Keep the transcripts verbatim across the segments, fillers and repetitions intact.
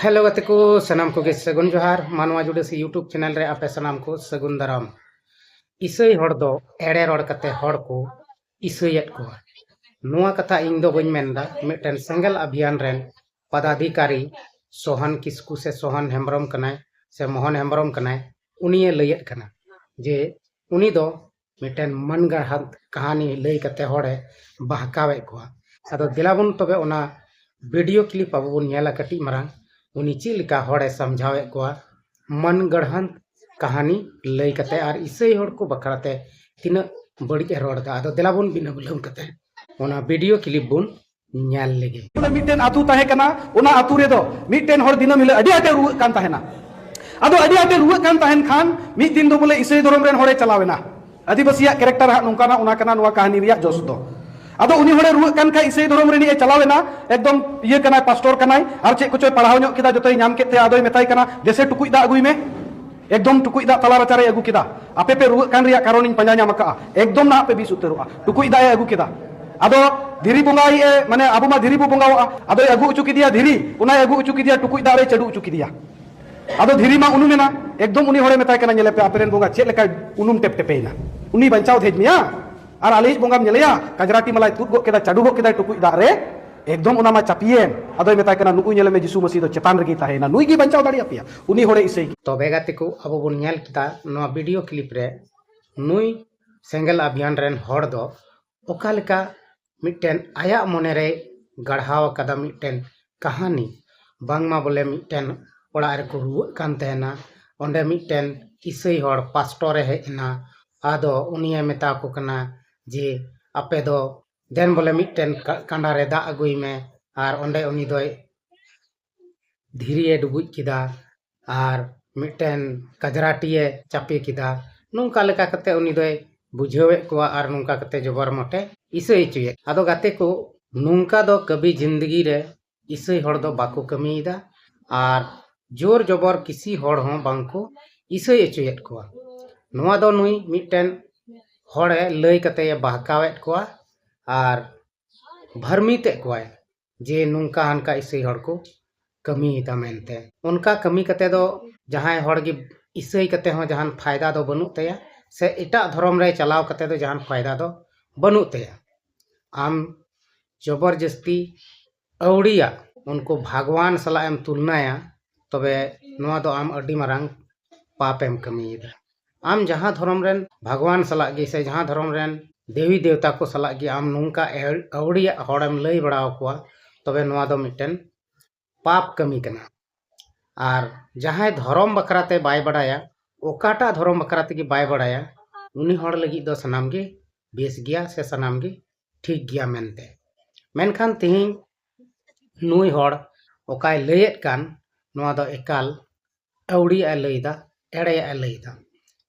Hello ᱜᱟᱛᱮ ᱠᱚ, ᱥᱟᱱᱟᱢ ᱠᱚᱜᱮ ᱥᱟᱹᱜᱩᱱ ᱡᱚᱦᱟᱨ᱾ ᱢᱟᱱᱣᱟ ᱡᱩᱰᱟᱹᱥᱤ YouTube ᱪᱮᱱᱮᱞ ᱨᱮ ᱟᱯᱮ ᱥᱟᱱᱟᱢ ᱠᱚ ᱥᱟᱹᱜᱩᱱ ᱫᱟᱨᱟᱢ᱾ ᱤᱥᱟᱹᱭ ᱦᱚᱲ ᱫᱚ ᱮᱲᱮ ᱨᱚᱲ ᱠᱟᱛᱮ ᱦᱚᱲ ᱠᱚ ᱤᱥᱟᱹᱭᱮᱫ ᱠᱚᱣᱟ᱾ ᱱᱚᱣᱟ ᱠᱟᱛᱷᱟ ᱤᱧ ᱫᱚ ᱵᱟᱹᱧ ᱢᱮᱱᱫᱟ, ᱢᱤᱫᱴᱮᱱ ᱥᱮᱸᱜᱮᱞ ᱟᱵᱷᱤᱭᱟᱱ ᱨᱮᱱ ᱯᱚᱫᱟᱫᱷᱤᱠᱟᱨᱤ ᱥᱳᱦᱟᱱ ᱠᱤᱥᱠᱩ ᱥᱮ ᱥᱳᱦᱟᱱ ᱦᱮᱢᱵᱨᱚᱢ ᱠᱟᱱᱟᱭ ᱥᱮ ᱢᱳᱦᱚᱱ ᱦᱮᱢᱵᱨᱚᱢ ᱠᱟᱱᱟᱭ, ᱩᱱᱤᱭᱮ ᱞᱟᱹᱭᱮᱫ ᱠᱟᱱᱟ ᱡᱮ ᱩᱱᱤ ᱫᱚ ᱢᱤᱫᱴᱮᱱ ᱢᱟᱱ ᱜᱟᱲᱦᱟᱱ ᱠᱟᱹᱦᱱᱤ ᱞᱟᱹᱭ ᱠᱟᱛᱮ ᱦᱚᱲᱮ ᱵᱟᱦᱠᱟᱣᱮᱫ ᱠᱚᱣᱟ᱾ ᱟᱫᱚ ᱫᱮᱞᱟ ᱵᱚᱱ ᱛᱚᱵᱮ ᱚᱱᱟ ᱵᱷᱤᱰᱤᱭᱳ ᱠᱞᱤᱯ ᱟᱵᱚ ᱵᱚᱱ ᱧᱮᱞᱟ ᱠᱟᱹᱴᱤᱡ ᱢᱟᱨᱟᱝ, ᱩᱱᱤ ᱪᱮᱫ ᱞᱮᱠᱟ ᱦᱚᱲᱮ ᱥᱟᱢᱡᱷᱟᱣᱮᱫ ᱠᱚᱣᱟ ᱢᱟᱱ ᱜᱟᱲᱦᱟᱱ ᱠᱟᱹᱦᱱᱤ ᱞᱟᱹᱭ ᱠᱟᱛᱮ ᱟᱨ ᱤᱥᱟᱹᱭ ᱦᱚᱲ ᱠᱚ ᱵᱟᱠᱷᱨᱟ ᱛᱮ ᱛᱤᱱᱟᱹᱜ ᱵᱟᱹᱲᱤᱡ ᱮ ᱨᱚᱲ ᱮᱫᱟ᱾ ᱟᱫᱚ ᱫᱮᱞᱟ ᱵᱚᱱ ᱵᱤᱱᱟᱹ ᱵᱤᱞᱚᱢ ᱠᱟᱛᱮ ᱚᱱᱟ ᱵᱷᱤᱰᱤᱭᱳ ᱠᱞᱤᱯ ᱵᱚᱱ ᱧᱮᱞ ᱞᱮᱜᱮ᱾ ᱵᱚᱞᱮ ᱢᱤᱫᱴᱮᱱ ᱟᱹᱛᱩ ᱛᱟᱦᱮᱸ ᱠᱟᱱᱟ, ᱚᱱᱟ ᱟᱹᱛᱩ ᱨᱮᱫᱚ ᱢᱤᱫᱴᱮᱱ ᱦᱚᱲ ᱫᱤᱱᱟᱹᱢ ᱦᱤᱞᱳᱜ ᱟᱹᱰᱤ ᱟᱸᱴᱮ ᱨᱩᱣᱟᱹᱜ ᱠᱟᱱ ᱛᱟᱦᱮᱱᱟ᱾ ᱟᱫᱚ ᱟᱹᱰᱤ ᱟᱸᱴᱮ ᱨᱩᱣᱟᱹᱜ ᱠᱟᱱ ᱛᱟᱦᱮᱱ ᱠᱷᱟᱱ ᱢᱤᱫ ᱫᱤᱱ ᱫᱚ ᱵᱚᱞᱮ ᱤᱥᱟᱹᱭ ᱫᱷᱚᱨᱚᱢ ᱨᱮᱱ ᱦᱚᱲᱮ ᱪᱟᱞᱟᱣ ᱮᱱᱟ᱾ ᱟᱹᱫᱤᱵᱟᱹᱥᱤᱭᱟᱜ ᱠᱮᱨᱮᱠᱴᱟᱨ ᱦᱟᱸᱜ ᱱᱚᱝᱠᱟᱱᱟ, ᱚᱱᱟ ᱠᱟᱱᱟ ᱱᱚᱣᱟ ᱠᱟᱹᱦᱱᱤ ᱨᱮᱭᱟᱜ ᱡᱚᱥ ᱫᱚ᱾ ᱟᱫᱚ ᱩᱱᱤ ᱦᱚᱲᱮ ᱨᱩᱣᱟᱹᱜ ᱠᱟᱱ ᱠᱷᱟᱡ ᱤᱥᱟᱹᱭ ᱫᱷᱚᱨᱚᱢ ᱨᱤᱱᱤᱡ ᱮ ᱪᱟᱞᱟᱣ ᱮᱱᱟ, ᱮᱠᱫᱚᱢ ᱤᱭᱟᱹ ᱠᱟᱱᱟᱭ, ᱯᱟᱥᱴᱚᱨ ᱠᱟᱱᱟᱭ, ᱟᱨ ᱪᱮᱫ ᱠᱚᱪᱚᱭ ᱯᱟᱲᱦᱟᱣ ᱧᱚᱜ ᱠᱮᱫᱟ, ᱡᱚᱛᱚᱭ ᱧᱟᱢ ᱠᱮᱫ ᱛᱮ ᱟᱫᱚᱭ ᱢᱮᱛᱟᱭ ᱠᱟᱱᱟ, "ᱫᱮᱥᱮ ᱴᱩᱠᱩᱡ ᱫᱟᱜ ᱟᱹᱜᱩᱭ ᱢᱮ᱾" ᱮᱠᱫᱚᱢ ᱴᱩᱠᱩᱡ ᱫᱟᱜ ᱛᱟᱞᱟ ᱨᱟᱪᱟᱨᱮᱭ ᱟᱹᱜᱩ ᱠᱮᱫᱟ᱾ ᱟᱯᱮ ᱯᱮ ᱨᱩᱣᱟᱹᱜ ᱠᱟᱱ ᱨᱮᱭᱟᱜ ᱠᱟᱨᱚᱱ ᱤᱧ ᱯᱟᱸᱡᱟ ᱧᱟᱢ ᱟᱠᱟᱫᱼᱟ, ᱮᱠᱫᱚᱢ ᱱᱟᱦᱟᱜ ᱯᱮ ᱵᱤᱥ ᱩᱛᱟᱹᱨᱚᱜᱼᱟ᱾ ᱴᱩᱠᱩᱡ ᱫᱟᱜ ᱮ ᱟᱹᱜᱩ ᱠᱮᱫᱟ᱾ ᱟᱫᱚ ᱫᱷᱤᱨᱤ ᱵᱚᱸᱜᱟᱭ ᱮ, ᱢᱟᱱᱮ ᱟᱵᱚ ᱢᱟ ᱫᱷᱤᱨᱤ ᱵᱚ ᱵᱚᱸᱜᱟᱣᱟᱜᱼᱟ᱾ ᱟᱫᱚᱭ ᱟᱹᱜᱩ ᱦᱚᱪᱚ ᱠᱮᱫᱮᱭᱟ ᱫᱷᱤᱨᱤ, ᱚᱱᱟᱭ ᱟᱹᱜᱩ ᱦᱚᱪᱚ ᱠᱮᱫᱮᱭᱟ, ᱴᱩᱠᱩᱡ ᱫᱟᱜ ᱨᱮᱭ ᱪᱟᱰᱚ ᱦᱚᱪᱚ ᱠᱮᱫᱮᱭᱟ᱾ ᱟᱫᱚ ᱫᱷᱤᱨᱤ ᱢᱟ ᱩᱱᱩᱢ ᱮᱱᱟ᱾ ᱮᱠᱫᱚᱢ ᱩᱱᱤ ᱦᱚᱲᱮ ᱢᱮᱛᱟᱭ ᱠᱟᱱᱟ, "ᱧᱮᱞᱮ ᱯᱮ, ᱟᱯᱮ ᱨᱮᱱ ᱵᱚᱸᱜᱟ ᱪᱮᱫ ᱞᱮᱠᱟᱭ ᱩᱱᱩᱢ ᱴᱮᱯ ᱴᱮᱯᱮᱭᱮᱱᱟ? ᱩᱱᱤ ᱵᱟᱧᱪᱟᱣ ᱫᱷᱮᱡ ᱢᱮᱭᱟ, ᱟᱨ ᱟᱞᱮᱭᱤᱡ ᱵᱚᱸᱜᱟᱢ ᱧᱮᱞᱮᱭᱟ, ᱠᱟᱡᱽᱨᱟᱴᱤ ᱢᱟᱞᱟᱭ ᱛᱩᱫ ᱜᱚᱫ ᱠᱮᱫᱟ, ᱪᱟᱰᱚ ᱜᱚᱫ ᱠᱮᱫᱟᱭ ᱴᱩᱠᱩᱡ ᱫᱟᱜ ᱨᱮ, ᱮᱠᱫᱚᱢ ᱚᱱᱟ ᱢᱟ ᱪᱟᱯᱤᱭᱮᱱ᱾" ᱟᱫᱚᱭ ᱢᱮᱛᱟᱭ ᱠᱟᱱᱟ, "ᱱᱩᱜᱩᱭ ᱧᱮᱞᱮ ᱢᱮ, ᱡᱤᱥᱩ ᱢᱟᱹᱥᱤ ᱫᱚ ᱪᱮᱛᱟᱱ ᱨᱮᱜᱮᱭ ᱛᱟᱦᱮᱸᱭᱮᱱᱟ, ᱱᱩᱭ ᱜᱮ ᱵᱟᱧᱪᱟᱣ ᱫᱟᱲᱮᱭᱟᱯᱮᱭᱟ, ᱩᱱᱤ ᱦᱚᱲᱮ ᱤᱥᱟᱹᱭ ᱜᱮᱭᱟ᱾" ᱛᱚᱵᱮ ᱜᱟᱛᱮ ᱠᱚ, ᱟᱵᱚ ᱵᱚᱱ ᱧᱮᱞ ᱠᱮᱫᱟ ᱱᱚᱣᱟ ᱵᱷᱤᱰᱤᱭᱳ ᱠᱞᱤᱯ ᱨᱮ ᱱᱩᱭ ᱥᱮᱸᱜᱮᱞ ᱟᱵᱷᱤᱭᱟᱱ ᱨᱮᱱ ᱦᱚᱲ ᱫᱚ ᱚᱠᱟ ᱞᱮᱠᱟ ᱢᱤᱫᱴᱮᱱ ᱟᱭᱟᱜ ᱢᱚᱱᱮ ᱨᱮ ᱜᱟᱲᱦᱟᱣ ᱟᱠᱟᱫᱟ ᱢᱤᱫᱴᱮᱱ ᱠᱟᱹᱦᱱᱤ, ᱵᱟᱝᱢᱟ ᱵᱚᱞᱮ ᱢᱤᱫᱴᱮᱱ ᱚᱲᱟᱜ ᱨᱮᱠᱚ ᱨᱩᱣᱟᱹᱜ ᱠᱟᱱ ᱛᱟᱦᱮᱱᱟ, ᱚᱸᱰᱮ ᱢᱤᱫᱴᱮᱱ ᱤᱥᱟᱹᱭ ᱦᱚᱲ ᱯᱟᱥᱴᱚᱨᱮ ᱦᱮᱡ ᱮᱱᱟ᱾ ᱟᱫᱚ ᱩᱱᱤᱭᱮ ᱢᱮᱛᱟ ᱠᱚ ᱠᱟᱱᱟ ᱡᱮ, "ᱟᱯᱮ ᱫᱚ ᱫᱮᱱ ᱵᱚᱞᱮ ᱢᱤᱫᱴᱮᱱ ᱠᱟ-, ᱠᱟᱸᱰᱟ ᱨᱮ ᱫᱟᱜ ᱟᱹᱜᱩᱭ ᱢᱮ", ᱟᱨ ᱚᱸᱰᱮ ᱩᱱᱤ ᱫᱚᱭ ᱫᱷᱤᱨᱤᱭᱮ ᱰᱩᱵᱩᱡ ᱠᱮᱫᱟ ᱟᱨ ᱢᱤᱫᱴᱮᱱ ᱠᱟᱡᱽᱨᱟᱴᱤᱭᱮ ᱪᱟᱯᱮ ᱠᱮᱫᱟ᱾ ᱱᱚᱝᱠᱟ ᱞᱮᱠᱟ ᱠᱟᱛᱮ ᱩᱱᱤ ᱫᱚᱭ ᱵᱩᱡᱷᱟᱹᱣᱮᱫ ᱠᱚᱣᱟ ᱟᱨ ᱱᱚᱝᱠᱟ ᱠᱟᱛᱮ ᱡᱚᱵᱚᱨ ᱢᱚᱴᱮ ᱤᱥᱟᱹᱭ ᱦᱚᱪᱚᱭᱮᱫ᱾ ᱟᱫᱚ ᱜᱟᱛᱮ ᱠᱚ, ᱱᱚᱝᱠᱟ ᱫᱚ ᱠᱟᱹᱵᱷᱤ ᱡᱤᱱᱫᱜᱤ ᱨᱮ ᱤᱥᱟᱹᱭ ᱦᱚᱲ ᱫᱚ ᱵᱟᱠᱚ ᱠᱟᱹᱢᱤᱭᱮᱫᱟ ᱟᱨ ᱡᱳᱨ ᱡᱚᱵᱚᱨ ᱠᱤᱥᱤ ᱦᱚᱲ ᱦᱚᱸ ᱵᱟᱝᱠᱚ ᱤᱥᱟᱹᱭ ᱦᱚᱪᱚᱭᱮᱫ ᱠᱚᱣᱟ᱾ ᱱᱚᱣᱟ ᱫᱚ ᱱᱩᱭ ᱢᱤᱫᱴᱮᱱ ᱦᱚᱲᱮ ᱞᱟᱹᱭ ᱠᱟᱛᱮ ᱮ ᱵᱟᱦᱠᱟᱣᱮᱫ ᱠᱚᱣᱟ ᱟᱨ ᱵᱷᱟᱨᱢᱤᱛᱮᱫ ᱠᱚᱣᱟᱭ ᱡᱮ ᱱᱚᱝᱠᱟ ᱦᱟᱱᱠᱟ ᱤᱥᱟᱹᱭ ᱦᱚᱲ ᱠᱚ ᱠᱟᱹᱢᱤᱭᱮᱫᱟ ᱢᱮᱱᱛᱮ᱾ ᱚᱱᱠᱟ ᱠᱟᱹᱢᱤ ᱠᱟᱛᱮ ᱫᱚ ᱡᱟᱦᱟᱸᱭ ᱦᱚᱲ ᱜᱮ ᱤᱥᱟᱹᱭ ᱠᱟᱛᱮ ᱦᱚᱸ ᱡᱟᱦᱟᱱ ᱯᱷᱟᱭᱫᱟ ᱫᱚ ᱵᱟᱹᱱᱩᱜ ᱛᱟᱭᱟ, ᱥᱮ ᱮᱴᱟᱜ ᱫᱷᱚᱨᱚᱢ ᱨᱮ ᱪᱟᱞᱟᱣ ᱠᱟᱛᱮ ᱫᱚ ᱡᱟᱦᱟᱱ ᱯᱷᱟᱭᱫᱟ ᱫᱚ ᱵᱟᱹᱱᱩᱜ ᱛᱟᱭᱟ᱾ ᱟᱢ ᱡᱚᱵᱚᱨ ᱡᱟᱹᱥᱛᱤ ᱟᱹᱣᱲᱤᱭᱟᱜ ᱩᱱᱠᱩ ᱵᱷᱟᱜᱽᱣᱟᱱ ᱥᱟᱞᱟᱜ ᱮᱢ ᱛᱩᱞᱱᱟᱭᱟ, ᱛᱚᱵᱮ ᱱᱚᱣᱟ ᱫᱚ ᱟᱢ ᱟᱹᱰᱤ ᱢᱟᱨᱟᱝ ᱯᱟᱯ ᱮᱢ ᱠᱟᱹᱢᱤᱭᱮᱫᱟ᱾ ᱟᱢ ᱡᱟᱦᱟᱸ ᱫᱷᱚᱨᱚᱢ ᱨᱮᱱ ᱵᱷᱟᱜᱽᱣᱟᱱ ᱥᱟᱞᱟᱜ ᱜᱮ ᱥᱮ ᱡᱟᱦᱟᱸ ᱫᱷᱚᱨᱚᱢ ᱨᱮᱱ ᱫᱮᱣᱤ ᱫᱮᱣᱛᱟ ᱠᱚ ᱥᱟᱞᱟᱜ ᱜᱮ ᱟᱢ ᱱᱚᱝᱠᱟ ᱟᱹᱣ- ᱟᱹᱣᱲᱤᱭᱟᱜ ᱦᱚᱲᱮᱢ ᱞᱟᱹᱭ ᱵᱟᱲᱟ ᱟᱠᱚᱣᱟ, ᱛᱚᱵᱮ ᱱᱚᱣᱟ ᱫᱚ ᱢᱤᱫᱴᱮᱱ ᱯᱟᱯ ᱠᱟᱹᱢᱤ ᱠᱟᱱᱟ᱾ ᱟᱨ ᱡᱟᱦᱟᱸᱭ ᱫᱷᱚᱨᱚᱢ ᱵᱟᱠᱷᱨᱟ ᱛᱮ ᱵᱟᱭ ᱵᱟᱲᱟᱭᱟ, ᱚᱠᱟᱴᱟᱜ ᱫᱷᱚᱨᱚᱢ ᱵᱟᱠᱷᱨᱟ ᱛᱮᱜᱮ ᱵᱟᱭ ᱵᱟᱲᱟᱭᱟ, ᱩᱱᱤ ᱦᱚᱲ ᱞᱟᱹᱜᱤᱫ ᱫᱚ ᱥᱟᱱᱟᱢ ᱜᱮ ᱵᱮᱥ ᱜᱮᱭᱟ ᱥᱮ ᱥᱟᱱᱟᱢ ᱜᱮ ᱴᱷᱤᱠ ᱜᱮᱭᱟ ᱢᱮᱱᱛᱮ᱾ ᱢᱮᱱᱠᱷᱟᱱ ᱛᱮᱦᱮᱧ ᱱᱩᱭ ᱦᱚᱲ ᱚᱠᱟᱭ ᱞᱟᱹᱭᱮᱫ ᱠᱟᱱ, ᱱᱚᱣᱟ ᱫᱚ ᱮᱠᱟᱞ ᱟᱹᱣᱲᱤᱭᱟᱜ ᱮ ᱞᱟᱹᱭᱫᱟ, ᱮᱲᱮᱭᱟᱜ ᱮ ᱞᱟᱹᱭᱫᱟ᱾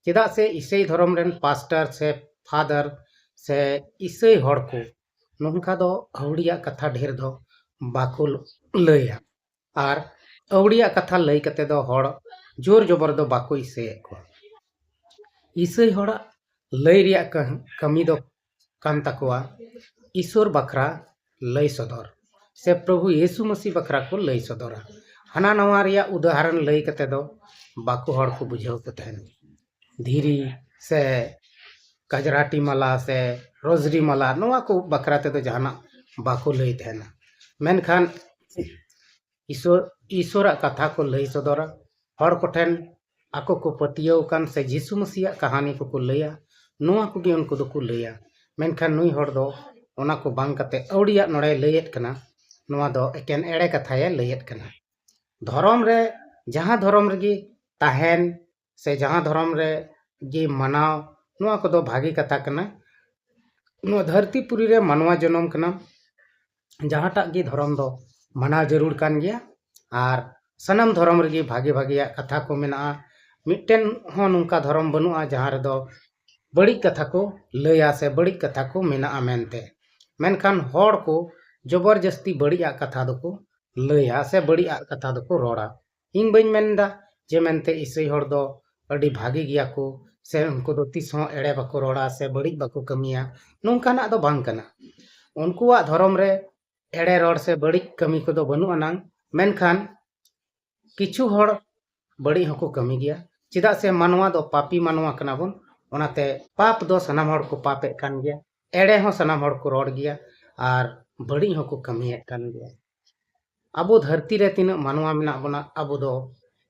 ᱪᱮᱫᱟᱜ ᱥᱮ ᱤᱥᱟᱹᱭ ᱫᱷᱚᱨᱚᱢ ᱨᱮᱱ ᱯᱟᱥᱴᱟᱨ ᱥᱮ ᱯᱷᱟᱫᱟᱨ ᱥᱮ ᱤᱥᱟᱹᱭ ᱦᱚᱲ ᱠᱚ ᱱᱚᱝᱠᱟ ᱫᱚ ᱟᱹᱣᱲᱤᱭᱟᱜ ᱠᱟᱛᱷᱟ ᱰᱷᱮᱨ ᱫᱚ ᱵᱟᱠᱚ ᱞᱟᱹᱭᱟ᱾ ᱟᱨ ᱟᱹᱣᱲᱤᱭᱟᱜ ᱠᱟᱛᱷᱟ ᱞᱟᱹᱭ ᱠᱟᱛᱮ ᱫᱚ ᱦᱚᱲ ᱡᱳᱨ ᱡᱚᱵᱚᱨ ᱫᱚ ᱵᱟᱠᱚ ᱤᱥᱟᱹᱭᱮᱫ ᱠᱚᱣᱟ᱾ ᱤᱥᱟᱹᱭ ᱦᱚᱲᱟᱜ ᱞᱟᱹᱭ ᱨᱮᱭᱟᱜ ᱠᱟᱹ- ᱠᱟᱹᱢᱤ ᱫᱚ ᱠᱟᱱ ᱛᱟᱠᱚᱣᱟ ᱤᱥᱚᱨ ᱵᱟᱠᱷᱨᱟ ᱞᱟᱹᱭ ᱥᱚᱫᱚᱨ, ᱥᱮ ᱯᱨᱚᱵᱷᱩ ᱭᱤᱥᱩ ᱢᱟᱹᱥᱤ ᱵᱟᱠᱷᱨᱟ ᱠᱚ ᱞᱟᱹᱭ ᱥᱚᱫᱚᱨᱟ᱾ ᱦᱟᱱᱟ ᱱᱟᱣᱟ ᱨᱮᱭᱟᱜ ᱩᱫᱟᱦᱚᱨᱚᱱ ᱞᱟᱹᱭ ᱠᱟᱛᱮ ᱫᱚ ᱵᱟᱠᱚ ᱦᱚᱲ ᱠᱚ ᱵᱩᱡᱷᱟᱹᱣ ᱠᱚ ᱛᱟᱦᱮᱱ᱾ ᱫᱷᱤᱨᱤ ᱥᱮ ᱠᱟᱡᱽᱨᱟᱴᱤ ᱢᱟᱞᱟ ᱥᱮ ᱨᱚᱡᱽᱨᱤ ᱢᱟᱞᱟ, ᱱᱚᱣᱟ ᱠᱚ ᱵᱟᱠᱷᱨᱟ ᱛᱮᱫᱚ ᱡᱟᱦᱟᱱᱟᱜ ᱵᱟᱠᱚ ᱞᱟᱹᱭ ᱛᱟᱦᱮᱱᱟ᱾ ᱢᱮᱱᱠᱷᱟᱱ ᱤᱥᱚᱨ ᱤᱥᱚᱨᱟᱜ ᱠᱟᱛᱷᱟ ᱠᱚ ᱞᱟᱹᱭ ᱥᱚᱫᱚᱨᱟ᱾ ᱦᱚᱲ ᱠᱚᱴᱷᱮᱱ ᱟᱠᱚ ᱠᱚ ᱯᱟᱹᱛᱭᱟᱹᱣ ᱟᱠᱟᱱ ᱥᱮ ᱡᱤᱥᱩ ᱢᱟᱹᱥᱤᱭᱟᱜ ᱠᱟᱹᱦᱱᱤ ᱠᱚᱠᱚ ᱞᱟᱹᱭᱟ, ᱱᱚᱣᱟ ᱠᱚᱜᱮ ᱩᱱᱠᱩ ᱫᱚᱠᱚ ᱞᱟᱹᱭᱟ᱾ ᱢᱮᱱᱠᱷᱟᱱ ᱱᱩᱭ ᱦᱚᱲ ᱫᱚ ᱚᱱᱟ ᱠᱚ ᱵᱟᱝ ᱠᱟᱛᱮ ᱟᱹᱣᱲᱤᱭᱟᱜ ᱱᱚᱰᱮᱭ ᱞᱟᱹᱭᱮᱫ ᱠᱟᱱᱟ᱾ ᱱᱚᱣᱟ ᱫᱚ ᱮᱠᱮᱱ ᱮᱲᱮ ᱠᱟᱛᱷᱟᱭᱮ ᱞᱟᱹᱭᱮᱫ ᱠᱟᱱᱟ᱾ ᱫᱷᱚᱨᱚᱢ ᱨᱮ, ᱡᱟᱦᱟᱸ ᱫᱷᱚᱨᱚᱢ ᱨᱮᱜᱮ ᱛᱟᱦᱮᱱ ᱥᱮ ᱡᱟᱦᱟᱸ ᱫᱷᱚᱨᱚᱢ ᱨᱮ ᱜᱮ ᱢᱟᱱᱟᱣ, ᱱᱚᱣᱟ ᱠᱚᱫᱚ ᱵᱷᱟᱜᱮ ᱠᱟᱛᱷᱟ ᱠᱟᱱᱟ᱾ ᱱᱚᱣᱟ ᱫᱷᱟᱹᱨᱛᱤ ᱯᱩᱨᱤ ᱨᱮ ᱢᱟᱱᱣᱟ ᱡᱚᱱᱚᱢ ᱠᱟᱱᱟ, ᱡᱟᱦᱟᱸᱴᱟᱜ ᱜᱮ ᱫᱷᱚᱨᱚᱢ ᱫᱚ ᱢᱟᱱᱟᱣ ᱡᱟᱹᱨᱩᱲ ᱠᱟᱱ ᱜᱮᱭᱟ᱾ ᱟᱨ ᱥᱟᱱᱟᱢ ᱫᱷᱚᱨᱚᱢ ᱨᱮᱜᱮ ᱵᱷᱟᱜᱮ ᱵᱷᱟᱜᱮᱭᱟᱜ ᱠᱟᱛᱷᱟ ᱠᱚ ᱢᱮᱱᱟᱜᱼᱟ᱾ ᱢᱤᱫᱴᱮᱱ ᱦᱚᱸ ᱱᱚᱝᱠᱟ ᱫᱷᱚᱨᱚᱢ ᱵᱟᱹᱱᱩᱜᱼᱟ ᱡᱟᱦᱟᱸ ᱨᱮᱫᱚ ᱵᱟᱹᱲᱤᱡ ᱠᱟᱛᱷᱟ ᱠᱚ ᱞᱟᱹᱭᱟ ᱥᱮ ᱵᱟᱹᱲᱤᱡ ᱠᱟᱛᱷᱟ ᱠᱚ ᱢᱮᱱᱟᱜᱼᱟ ᱢᱮᱱᱛᱮ᱾ ᱢᱮᱱᱠᱷᱟᱱ ᱦᱚᱲ ᱠᱚ ᱡᱚᱵᱚᱨ ᱡᱟᱹᱥᱛᱤ ᱵᱟᱹᱲᱤᱡᱟᱜ ᱠᱟᱛᱷᱟ ᱫᱚᱠᱚ ᱞᱟᱹᱭᱟ ᱥᱮ ᱵᱟᱹᱲᱤᱡᱟᱜ ᱠᱟᱛᱷᱟ ᱫᱚᱠᱚ ᱨᱚᱲᱟ᱾ ᱤᱧ ᱵᱟᱹᱧ ᱢᱮᱱᱫᱟ ᱡᱮ ᱢᱮᱱᱛᱮ ᱤᱥᱟᱹᱭ ᱦᱚᱲ ᱫᱚ ᱟᱹᱰᱤ ᱵᱷᱟᱜᱮ ᱜᱮᱭᱟ ᱠᱚ ᱥᱮ ᱩᱱᱠᱩ ᱫᱚ ᱛᱤᱥ ᱦᱚᱸ ᱮᱲᱮ ᱵᱟᱠᱚ ᱨᱚᱲᱟ ᱥᱮ ᱵᱟᱹᱲᱤᱡ ᱵᱟᱠᱚ ᱠᱟᱹᱢᱤᱭᱟ, ᱱᱚᱝᱠᱟᱱᱟᱜ ᱫᱚ ᱵᱟᱝ ᱠᱟᱱᱟ᱾ ᱩᱱᱠᱩᱣᱟᱜ ᱫᱷᱚᱨᱚᱢ ᱨᱮ ᱮᱲᱮ ᱨᱚᱲ ᱥᱮ ᱵᱟᱹᱲᱤᱡ ᱠᱟᱹᱢᱤ ᱠᱚᱫᱚ ᱵᱟᱹᱱᱩᱜ ᱟᱱᱟᱝ᱾ ᱢᱮᱱᱠᱷᱟᱱ ᱠᱤᱪᱷᱩ ᱦᱚᱲ ᱵᱟᱹᱲᱤᱡ ᱦᱚᱸᱠᱚ ᱠᱟᱹᱢᱤ ᱜᱮᱭᱟ᱾ ᱪᱮᱫᱟᱜ ᱥᱮ ᱢᱟᱱᱣᱟ ᱫᱚ ᱯᱟᱯᱤ ᱢᱟᱱᱣᱟ ᱠᱟᱱᱟ ᱵᱚᱱ᱾ ᱚᱱᱟᱛᱮ ᱯᱟᱯ ᱫᱚ ᱥᱟᱱᱟᱢ ᱦᱚᱲ ᱠᱚ ᱯᱟᱯᱮᱫ ᱠᱟᱱ ᱜᱮᱭᱟ, ᱮᱲᱮ ᱦᱚᱸ ᱥᱟᱱᱟᱢ ᱦᱚᱲ ᱠᱚ ᱨᱚᱲ ᱜᱮᱭᱟ, ᱟᱨ ᱵᱟᱹᱲᱤᱡ ᱦᱚᱸᱠᱚ ᱠᱟᱹᱢᱤᱭᱮᱫ ᱠᱟᱱ ᱜᱮᱭᱟ᱾ ᱟᱵᱚ ᱫᱷᱟᱹᱨᱛᱤ ᱨᱮ ᱛᱤᱱᱟᱹᱜ ᱢᱟᱱᱣᱟ ᱢᱮᱱᱟᱜ ᱵᱚᱱᱟ, ᱟᱵᱚ ᱫᱚ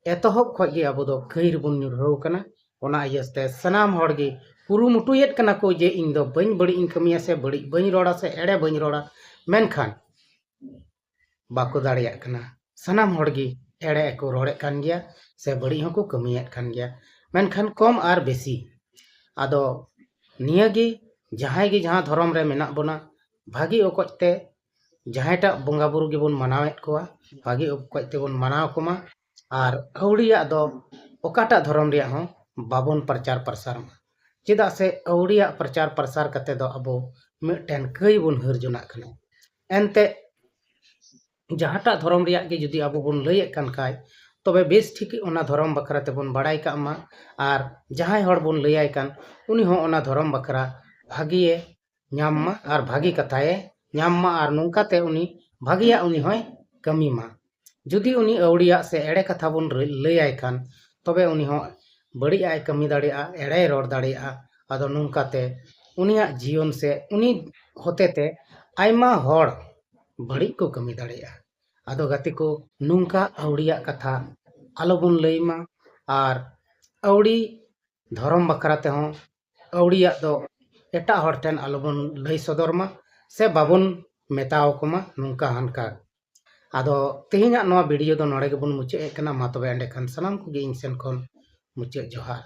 ᱮᱛᱚᱦᱚᱵ ᱠᱷᱚᱱ ᱜᱮ ᱟᱵᱚ ᱫᱚ ᱠᱟᱹᱭ ᱨᱮᱵᱚᱱ ᱧᱩᱨᱦᱟᱹᱣ ᱠᱟᱱᱟ᱾ ᱚᱱᱟ ᱤᱭᱟᱹᱛᱮ ᱥᱟᱱᱟᱢ ᱦᱚᱲ ᱜᱮ ᱠᱩᱨᱩᱢᱩᱴᱩᱭᱮᱫ ᱠᱟᱱᱟ ᱠᱚ ᱡᱮ ᱤᱧ ᱫᱚ ᱵᱟᱹᱧ ᱵᱟᱹᱲᱤᱡ ᱤᱧ ᱠᱟᱹᱢᱤᱭᱟ ᱥᱮ ᱵᱟᱹᱲᱤᱡ ᱵᱟᱹᱧ ᱨᱚᱲᱟ ᱥᱮ ᱮᱲᱮ ᱵᱟᱹᱧ ᱨᱚᱲᱟ, ᱢᱮᱱᱠᱷᱟᱱ ᱵᱟᱠᱚ ᱫᱟᱲᱮᱭᱟᱜ ᱠᱟᱱᱟ᱾ ᱥᱟᱱᱟᱢ ᱦᱚᱲ ᱜᱮ ᱮᱲᱮ ᱠᱚ ᱨᱚᱲᱮᱫ ᱠᱟᱱ ᱜᱮᱭᱟ ᱥᱮ ᱵᱟᱹᱲᱤᱡ ᱦᱚᱸᱠᱚ ᱠᱟᱹᱢᱤᱭᱮᱫ ᱠᱟᱱ ᱜᱮᱭᱟ, ᱢᱮᱱᱠᱷᱟᱱ ᱠᱚᱢ ᱟᱨ ᱵᱮᱥᱤ᱾ ᱟᱫᱚ ᱱᱤᱭᱟᱹ ᱜᱮ ᱡᱟᱦᱟᱸᱭ ᱜᱮ ᱡᱟᱦᱟᱸ ᱫᱷᱚᱨᱚᱢ ᱨᱮ ᱢᱮᱱᱟᱜ ᱵᱚᱱᱟ, ᱵᱷᱟᱹᱜᱤ ᱚᱠᱚᱡ ᱛᱮ ᱡᱟᱦᱟᱸᱭᱴᱟᱜ ᱵᱚᱸᱜᱟ ᱵᱩᱨᱩ ᱜᱮᱵᱚᱱ ᱢᱟᱱᱟᱣᱮᱫ ᱠᱚᱣᱟ, ᱵᱷᱟᱹᱜᱤ ᱚᱠᱚᱡ ᱛᱮᱵᱚᱱ ᱢᱟᱱᱟᱣ ᱠᱚᱢᱟ᱾ ᱟᱨ ᱟᱹᱣᱲᱤᱭᱟᱜ ᱫᱚ ᱚᱠᱟᱴᱟᱜ ᱫᱷᱚᱨᱚᱢ ᱨᱮᱭᱟᱜ ᱦᱚᱸ ᱵᱟᱵᱚᱱ ᱯᱨᱚᱪᱟᱨ ᱯᱨᱚᱥᱟᱨ ᱢᱟ᱾ ᱪᱮᱫᱟᱜ ᱥᱮ ᱟᱹᱣᱲᱤᱭᱟᱜ ᱯᱨᱚᱪᱟᱨ ᱯᱨᱚᱥᱟᱨ ᱠᱟᱛᱮ ᱫᱚ ᱟᱵᱚ ᱢᱤᱫᱴᱮᱱ ᱠᱟᱹᱭ ᱵᱚᱱ ᱦᱟᱹᱨ ᱡᱚᱱᱟᱜ ᱠᱟᱱᱟ᱾ ᱮᱱᱛᱮ ᱡᱟᱦᱟᱸᱴᱟᱜ ᱫᱷᱚᱨᱚᱢ ᱨᱮᱭᱟᱜ ᱜᱮ ᱡᱩᱫᱤ ᱟᱵᱚ ᱵᱚᱱ ᱞᱟᱹᱭᱮᱫ ᱠᱟᱱ ᱠᱷᱟᱡ, ᱛᱚᱵᱮ ᱵᱮᱥ ᱴᱷᱤᱠ ᱚᱱᱟ ᱫᱷᱚᱨᱚᱢ ᱵᱟᱠᱷᱨᱟ ᱛᱮᱵᱚᱱ ᱵᱟᱲᱟᱭ ᱠᱟᱜ ᱢᱟ᱾ ᱟᱨ ᱡᱟᱦᱟᱸᱭ ᱦᱚᱲ ᱵᱚᱱ ᱞᱟᱹᱭᱟᱭ ᱠᱟᱱ, ᱩᱱᱤ ᱦᱚᱸ ᱚᱱᱟ ᱫᱷᱚᱨᱚᱢ ᱵᱟᱠᱷᱨᱟ ᱵᱷᱟᱹᱜᱤᱭᱮ ᱧᱟᱢ ᱢᱟ ᱟᱨ ᱵᱷᱟᱹᱜᱤ ᱠᱟᱛᱷᱟᱭᱮ ᱧᱟᱢ ᱢᱟ, ᱟᱨ ᱱᱚᱝᱠᱟᱛᱮ ᱩᱱᱤ ᱵᱷᱟᱹᱜᱤᱭᱟᱜ ᱩᱱᱤ ᱦᱚᱸᱭ ᱠᱟᱹᱢᱤ ᱢᱟ᱾ ᱡᱩᱫᱤ ᱩᱱᱤ ᱟᱹᱣᱲᱤᱭᱟᱜ ᱥᱮ ᱮᱲᱮ ᱠᱟᱛᱷᱟ ᱵᱚᱱ ᱨᱟᱹ-, ᱞᱟᱹᱭᱟᱭ ᱠᱷᱟᱱ, ᱛᱚᱵᱮ ᱩᱱᱤ ᱦᱚᱸ ᱵᱟᱹᱲᱤᱡᱟᱜ ᱮ ᱠᱟᱹᱢᱤ ᱫᱟᱲᱮᱭᱟᱜᱼᱟ, ᱮᱲᱮᱭ ᱨᱚᱲ ᱫᱟᱲᱮᱭᱟᱜᱼᱟ᱾ ᱟᱫᱚ ᱱᱚᱝᱠᱟᱛᱮ ᱩᱱᱤᱭᱟᱜ ᱡᱤᱭᱚᱱ ᱥᱮ ᱩᱱᱤ ᱦᱚᱛᱮᱛᱮ ᱟᱭᱢᱟ ᱦᱚᱲ ᱵᱟᱹᱲᱤᱡ ᱠᱚ ᱠᱟᱹᱢᱤ ᱫᱟᱲᱮᱭᱟᱜᱼᱟ᱾ ᱟᱫᱚ ᱜᱟᱛᱮ ᱠᱚ, ᱱᱚᱝᱠᱟ ᱟᱹᱣᱲᱤᱭᱟᱜ ᱠᱟᱛᱷᱟ ᱟᱞᱚᱵᱚᱱ ᱞᱟᱹᱭ ᱢᱟ, ᱟᱨ ᱟᱹᱣᱲᱤ ᱫᱷᱚᱨᱚᱢ ᱵᱟᱠᱷᱨᱟ ᱛᱮᱦᱚᱸ ᱟᱹᱣᱲᱤᱭᱟᱜ ᱫᱚ ᱮᱴᱟᱜ ᱦᱚᱲ ᱴᱷᱮᱱ ᱟᱞᱚᱵᱚᱱ ᱞᱟᱹᱭ ᱥᱚᱫᱚᱨ ᱢᱟ ᱥᱮ ᱵᱟᱵᱚᱱ ᱢᱮᱛᱟᱣ ᱠᱚ ᱢᱟ ᱱᱚᱝᱠᱟ ᱦᱟᱱᱠᱟ᱾ ᱟᱫᱚ ᱛᱮᱦᱮᱧᱟᱜ ᱱᱚᱣᱟ ᱵᱷᱤᱰᱤᱭᱳ ᱫᱚ ᱱᱚᱰᱮ ᱜᱮᱵᱚᱱ ᱢᱩᱪᱟᱹᱫ ᱮᱫ ᱠᱟᱱᱟ᱾ ᱢᱟ ᱛᱚᱵᱮ ᱮᱸᱰᱮᱠᱷᱟᱱ ᱥᱟᱱᱟᱢ ᱠᱚᱜᱮ ᱤᱧ ᱥᱮᱱ ᱠᱷᱚᱱ ᱢᱩᱪᱟᱹᱫ ᱡᱚᱦᱟᱨ᱾